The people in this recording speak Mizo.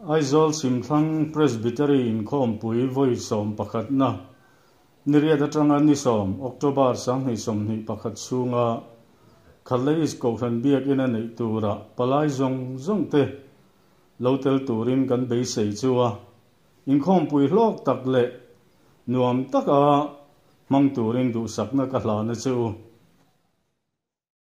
Aizawl Chhimthlang Presbytery inkhawmpui vawi 11na niriat atanga ni 10 October 2021 chhunga Khalai East Kohhran biakina neih tura palai zawng zawng te lo tel turin kan beisei chu a. Inkhawmpui hlawk tak leh nuam taka hmang turin duhsakna ka hlana chu.